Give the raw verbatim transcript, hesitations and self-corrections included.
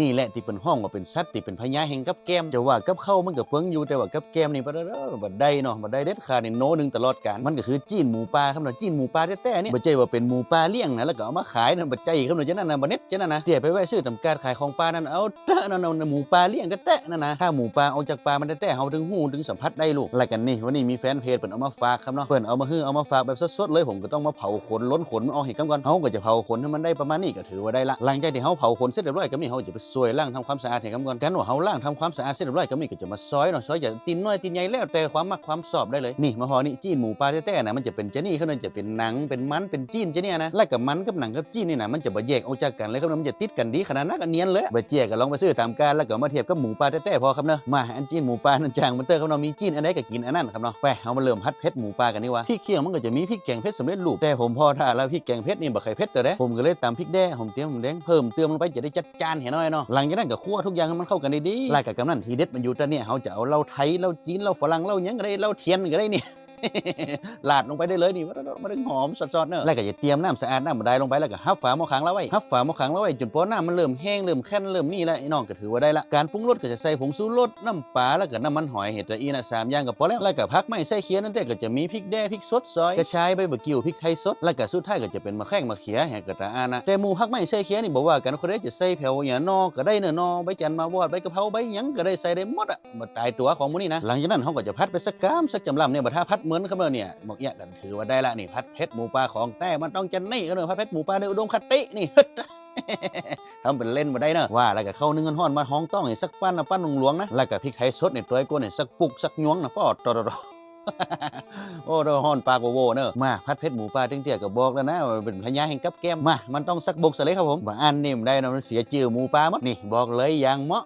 นี่แหละตี้เปิ้นฮ้องว่าเป๋นสัตว์ตี้เป๋นพญาแห่งกับแกล้ม จะว่ากับข้าวมันก็เปิงอยู่ แต่ว่ากับแกล้มนี่บ่ได้ บ่ได้เนาะ บ่ได้เด็ดขาดนี่ โนหนึ่งตลอดกาล มันก็คือจี๊นหมูป่าครับเนาะ จี๊นหมูป่าแต๊ๆ เนี่ย บ่ใจ้ว่าเป๋นหมูป่าเลี้ยงนะ แล้วก็เอามาขายนั่น บ่ใจ้ครับเนาะ จะนั้นนะ บ่เน็ตจะนั้นนะ เตี้ยไปแวะซื้อต๋ามก๋านขายของป่านั่น เอาเต๊อะนั่น เอาหมูป่าเลี้ยงแต๊ๆ นั่นนะ ถ้าหมูป่าออกจากป่ามันแต๊ๆ เฮาถึงฮู้ ถึงสัมผัสได้ลูก แล้วกั๋นนี่ วันนี้มีแฟนเพจเปิ้นเอามาฝากครับเนาะ เปิ้นเอามาหื้อ เอามาฝากแบบสดๆ เลย ผมก็ต้องมาเผาขน ล้นขนมันออกหื้อก่ำก่อน เฮาก็จะเผาขนหื้อมันได้ประมาณนี้ก็ ถือว่าได้ละ หลังจากตี้เฮาเผาขนเสร็จเรียบร้อยกำนี้ เฮาจะไปซ่วยล้างทำความสะอาดหื้อกำก่อน กั๋นว่าเฮาล้างทำความสะอาดเสร็จเรียบร้อยกำนี้ ก็จะมาซอยเนาะ ซอยจะตี๋นน้อยตี๋นใหญ่แล้วแต่ความมักความชอบได้เลย นี่ มาฮอดนี่ จี๊นหมูป่าแต๊ๆ นะ มันจะเป๋นจานี่ครับเนาะ จะเป๋นหนัง เป๋นมัน เป๋นจี๊นจาเนี่ยนะ แล้วก็มันกับหนังกับจี๊นนี่นะ มันจะบ่แยกออกจากกั๋นเลยครับเนาะ มันจะติดกั๋นดีขนาดนัก เนียนเลย บ่เจื้อก็ลองไปซื้อต๋ามก๋าน แล้วก็มาเทียบกับหมูป่าแต๊ๆ ผ่อครับเนาะ มา อันจี๊นหมูป่านั้นจ้างมันเต๊อะครับเนาะ มีจี๊นอันใดก็กิ๋นอันนั้นครับเนาะ ไป เฮามาเริ่มผัดเผ็ดหมูป่ากั๋นดีกว่า พริกเคี่ยงมันก็จะมีพริกแก๋งเผ็ดสำเร็จรูป แต่ผมผ่อถ่าแล้วพริกแก๋งเผ็ดนี่บ่ใค่เผ็ดเตื้อเด้ ผมก็เลยต๋ำพริกแด้ หอมเจียว หอมแดง เพิ่มเติมลงไป จะได้จัดจ้านแหน่น้อยเนาะ หลังจากนั้นก็คั่วทุกอย่างหื้อมันเข้ากั๋นดีๆ แล้วก็กำนั้นตี้เด็ดมันอยู่ต๋อนนี้ เฮาจะเอาเหล้าไทย เหล้าจีน เหล้าฝรั่ง เหล้าหยังก็ได้ เหล้าเถื่อนก็ได้นี่ ราดลงไปได้เลยนี่ มันหอมสดๆ เนาะ แล้วก็จะเตรียมน้ำสะอาด น้ำบาดาลลงไป แล้วก็หับฝาหม้อขังลาวไว้ หับฝาหม้อขังลาวไว้ จ๋นปอน้ำมันเริ่มแห้ง เริ่มแค่น เริ่มนี่แล้ว ไอ้น้องก็ถือว่าได้ละ ก๋านปรุงรสก็จะใส่ผงชูรส น้ำปลา แล้วก็น้ำมันหอย หื้อตะอี้นะ สามอย่างก็ปอแล้ว แล้วก็ผักไม้ไส้เคี้ยนั่นเต๊อะ ก็จะมีพริกแด้ พริกสดซอย กระชาย ใบบ่ากิ่ว พริกไทยสด แล้วก็สุดท้ายก็จะเป๋นมะแข้งมะเขือ หื้อก็ต๋าอันนะ แต่หมู่ผักไม้ไส้เคี้ยนี่บ่ว่ากั๋น ใผได้จะใส่แผวหยัง หน่อก็ได้เนาะ หน่อ ใบจันทร์หมากวอด ใบกะเพรา ใบหยังก็ได้ ใส่ได้หมดอะ บ่ต๋ายตั๋วของหมู่นี้นะ หลังจากนั้นเฮาก็จะผัดไปสักกำสักจ๋ำล่ำเนี่ย บ่ถ้าผัดเหมือนครับเนาะเนี่ย บอกเอี้ยะ ก็ถือว่าได้ละนี่ ผัดเผ็ดหมูป่าของแต๊มันต้องจานี่ครับเนาะ ผัดเผ็ดหมูป่าในอุดมคตินี่ ทำเป๋นเล่นบ่ได้เนาะ ว่าแล้วก็ข้าวนึ่งฮ้อนๆ มาฮองต้องหื้อสักปั้นนะ ปั้นหลวงๆ นะ แล้วก็พริกไทยสดนี่ตวยก้นหื้อสักปุกสักยวงนะ ปอดโตๆๆ โอ้ ฮ้อนปากโวๆ เนาะ มา ผัดเผ็ดหมูป่าเตี้ยๆ ก็บอกแล้วนะว่าเป๋นพญาแห่งกับแกล้ม มา มันต้องสักบกซะเลยครับผม บ่อั้นนี่บ่ได้เนาะ มันเสียจื้อหมูป่าหมด นี่ บอกเลยอย่างเหมาะ